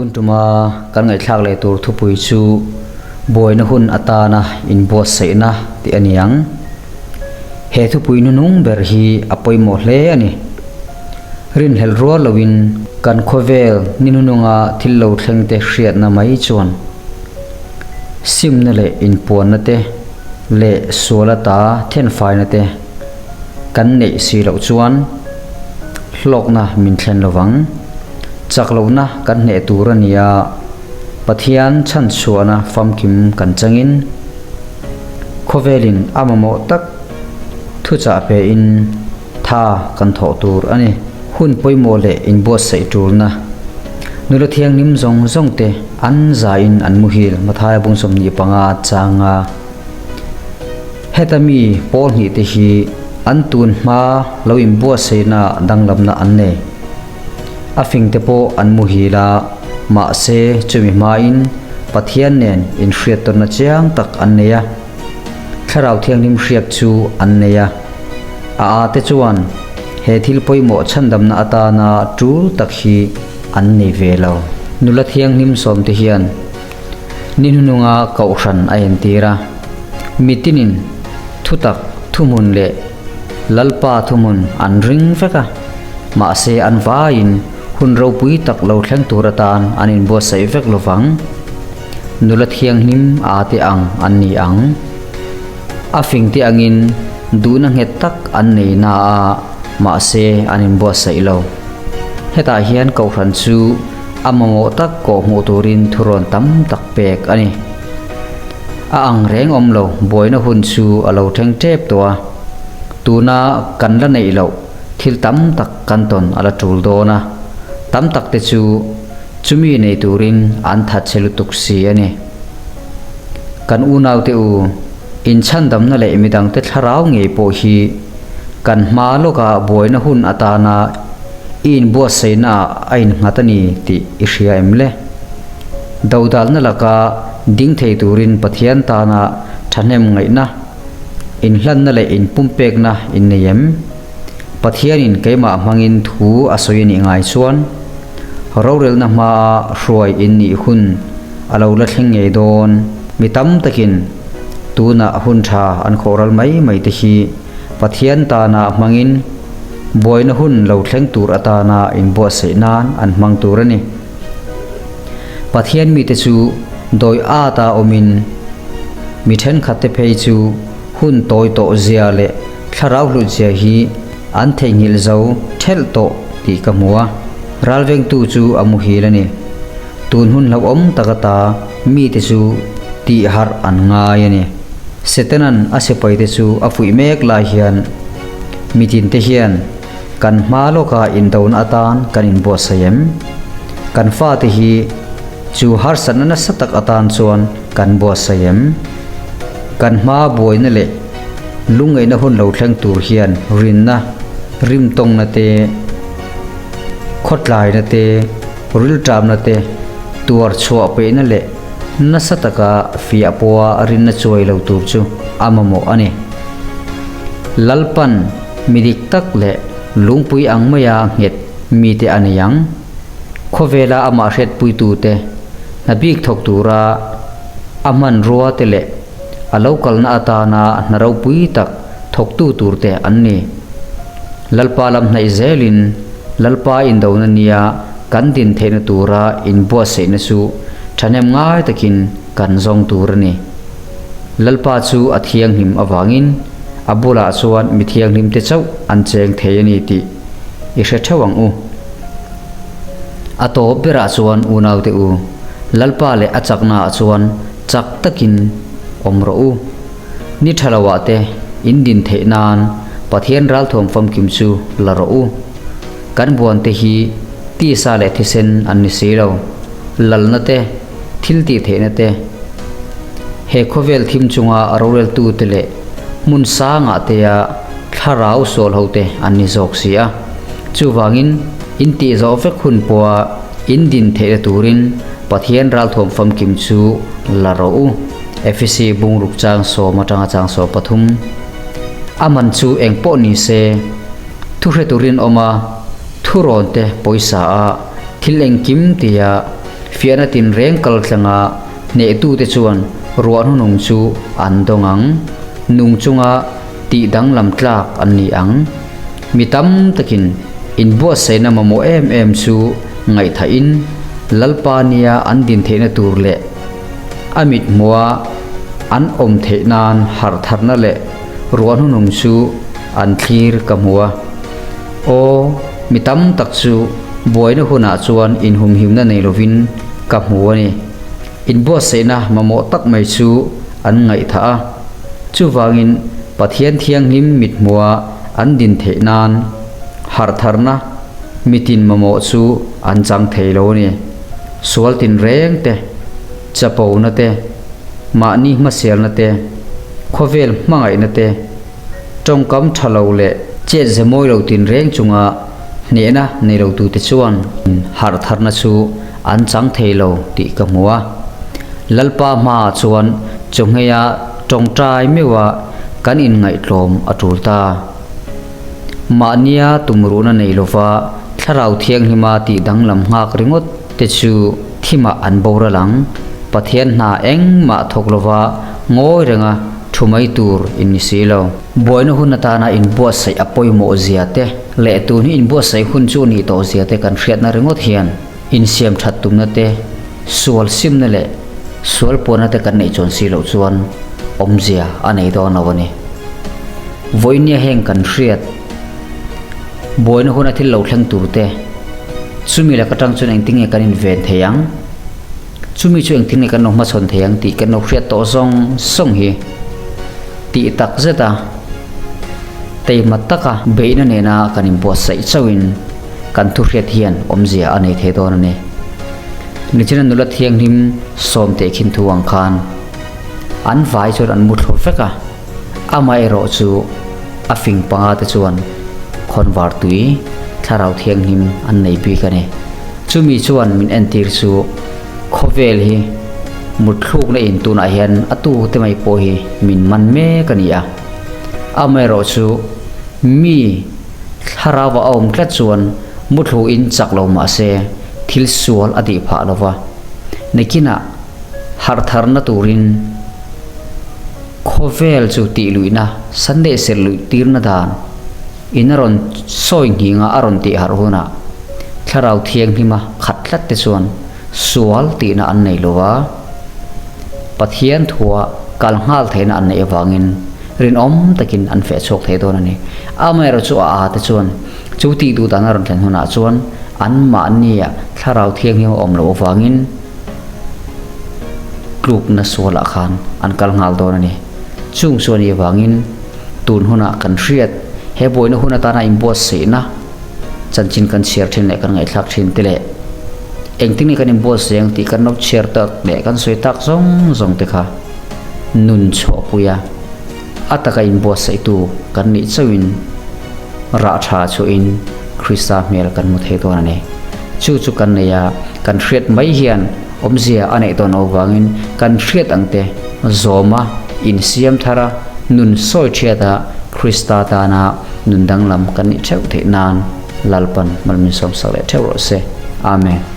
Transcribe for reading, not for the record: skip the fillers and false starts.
Tun tuma kan ngaihthlak leh tur thupui chu buaina hun atana inbuatsaihna tih a ni ang. He thupui hnuhnung ber hi a pawimawh hle a ni. Rinhlelh rual loin kan khawvel ni hnuhnunga thil lo thleng te hriatna mai chuan simna leh inpuanna te leh sual ata thenfaina te kan neih si loh chuan hlawkna min thlen lovang. Chak lohna kan hneh tur a ni a, Pathian chhanchhuahna famkim kan changin khawvelin a mamawh tak thuchah pein tha kan thawh tur a ni. Hun pawimawh leh inbuatsaih tulna nula thianghlim zawng zawng te an zaiin an muhil Mathaia bung 25 changa heta mi pawl hnih te hi an tun hma lo inbuatsaihna danglamna an nei. A fing te pawh an muhil a, mahse chumi hmain Pathian nen inhriat tawnna chiang tak an nei a. Thlarau Thianghlim hriak chu an nei a. A a te chuan he thil pawimawh chhandamna atana tul tak hi an nei ve lo. Nula Thianghlim sawmte hian ni hnuhnunga kohhran a entir a, mitinin thutak thuhmun leh Lalpa thuhmun an ring vek a, mahse an vaiin hun ropui tak lo thleng tur atan an inbuatsaih vek lovang. Nula thianghlim a te ang an ni ang. A fing te angin duhna nghet tak an nei na a, mahse an inbuatsaih lo. Hetah hian kohhran chu a mamawh tak kawh hmuh turin thurawn tam tak pek a ni. A ang reng awm lo, buaina hun chu a lo thleng tep tawh a. Tuna kan la neih loh thil tam tak kan tawn a la tul dawn a, tam tak te chu chumi nei turin an that che lutuk si a ni. Kan unaute u, inchhandamna leh midangte thlarau ngei pawh hi kan hma lawka buaina hun atana i inbuatsaihnaah a innghat a ni tih i hria em le? Dodalna laka ding thei turin Pathian tana thahnem ngaihna, inhlanna leh inpumpekna in nei em? Pathianin keimah hmangin thu a sawi a nih ngai chuan rorelna hmaa hruai in nih hun a lo la thleng ngei dawn. Mi tam takin tunah hun tha an khawhral mai mai te hi Pathian tana hmangin buaina hun lo thleng tur atana inbuatsaih nan an hmang tur a ni. Pathian mite chu dawi at a awmin mi thenkhatte phei chu hun tawi tawh zia leh Thlarau hlutzia hi an theihnghilh zo thelh tawh tih ka hmu a, ralvengtu chu a muhil a ni. Tun hun hlauhawm tak ata mite chu tih harh an ngai a ni. Setanan a sipaite chu a fuih mek lai hian mitinte hian kan hma lawka indona atan kan inbuatsaih em? Kan fate hi chu harsatna nasa tak atan chuan kan buatsaih em? Kan hma buaina leh Lungngaihna hun lo thleng tur hian rinna, rimtawngna te, khawtlaina te, rilṭamna te, tuar chhuah peihna leh nasa taka fiah pawha rinna chuai lo tur chu a mamawh a ni. Lalpan mi dik tak leh lungpui ang maia nghet mite a nei ang. Khawvela amah hriatpuitute hna bik thawk tura a hmanrua te leh A lo kalna atana hna ropui tak thawktu turte an ni. Lalpa lam hnaih zelin Lalpa indona nia kan din theihna tura inbuatsaihna chu thahnem ngai takin kan zawng tur a ni. Lalpa chu a thianghlim avangin a bulah chuan mi thianghlimte chauh an cheng thei a ni tih i hre theuh ang u. A tawp berah chuan unaute u, Lalpa leh a chaknaah chuan Chak takin awm rawh u. Ni tha lo ah te in din theih nan Pathian ralthuam famkim chu la rawh u. Kan buan te hi tisa leh thisen an ni si lo. Lalna te, thil tih theihna te, he khawvel thim chunga roreltu te leh hmun sangah te a thlarau sual ho te an ni zawk si a. Chuvangin in tih zawh vek hun pawha in din theihna turin Pathian ralthuam famkim chu la rawh u. Efesi bungruk chang sawm atanga chang 13. A man chu eng pawh ni se, thu hre turin awm a, thu rawn te pawisa a, thil engkim tia. Fiahna tinreng kal tlanga hnehtute chuan ruah hnunung chu an dawng ang. Nung chunga tih danglam tlak an ni ang. Mi tam takin inbuatsaihna mamawh em em chu ngaihthahin Lalpa nia an din theihna tur leh a mithmuha an awm theih nan harh tharna leh ruah hnunung chu an thlir ka hmu a. Aw, mi tam tak chu buaina hunah chuan inhumhimna nei lovin ka hmu a ni. Inbuatsaihna mamawh tak mai chu an ngaihthah a. Chuvangin Pathian Thianghlim mithmuha an din theih nan harh tharna mitin mamawh chu an chang thei lo a ni. Sual tinreng te, chapona te, mahni hmasialna te, khawvel hmangaihna te, Tawngkam tha lo leh chet ze mawi lo tinreng chunga hnehna nei lo tute chuan harh tharna chu an chang thei lo tih ka hmu a. Lalpa hmaah chuan chawngheia tawngtai meuha kan inngaihtlawm a tul ta. Mahnia tumruhna nei lova Thlarau Thianghlima tih danglam nghak ringawt te chu thimah an boral ang. Pathian hna engmah thawk lova ngawi renga Thu mai tur in ni si lo. Buaina hun atana inbuatsaih a pawimawh zia te leh tun hi inbuatsaih hun chu nih tawh zia te kan hriatna ringawt hian insiam that tumna te, sual simna leh sual puanna te kan neih chuan si loh chuan awmzia a nei dawn lo a ni. Vawinia heng kan hriat buaina huna thil lo thleng tur te chumi laka tang chuan engtinge kan inven thei ang? Chumi chu engtin nge kan lo hmachhawn thei ang tih kan lo hriat tawh zawng zawng hi tih tak zet a, teima taka beihna nena kan inbuatsaih chauhin kan thuhriat hian awmzia a nei thei dawn a ni. Nichina nula thianghlim sawmte khin thu ang khan an vai chuan an mu thlu vek a, amaherawh chu a fing panga te chuan khawnvar tui thlarau thianghlim an nei bik a ni. Chumi chuan min entir chu khawvel hi mutthlukna in tunah hian a tu te mai pawh hi min man mek a ni a. Amaherawh chu mi thlarau a awm tlat chuan muthlu in chak lo mah se thil sual a tih phah lo va. Nakinah harh tharna turin khawvel chu tih luihna Sunday serh luih tirna dan In a rawn sawi nghinga a rawn tih harh hunah Thlarau Thianghlima khat tlat te chuan sual tihna an nei lo va, Pathian thua kal nghal theihna an neih avangin rinawm takin an feh chhuak thei dawn a ni. Amaherawh chu a aa te chuan chu tih duh dan a rawn thlen hunah chuan anmahnia Thlarau Thianghlim a awm loh avangin tlukna sualah khan an kal nghal dawn a ni. Chung chu a nih avangin. Tun hunah kan hriat, he buaina hun atana inbuatsaihna chanchin kan chhiar thin leh kan ngaihthlak thin te leh engtin nge kan inbuatsaih ang tih kan lo chhiar tak leh kan sawi tak zawng zawng te kha nun chhuahpuia a taka inbuatsaihtu kan nih chauhin rah tha chhuahin Krista hmel kan hmu thei dawn a ni. Chu chu kan nei a, kan hriat mai hian Awmzia a neih dawn avangin kan hriat ang te zawma insiam thar a, nun sawi thiat a, Krista tana nun danglam kan nih theuh theih nan Lalpan malminsawmsak leh theuh rawh se. Amen.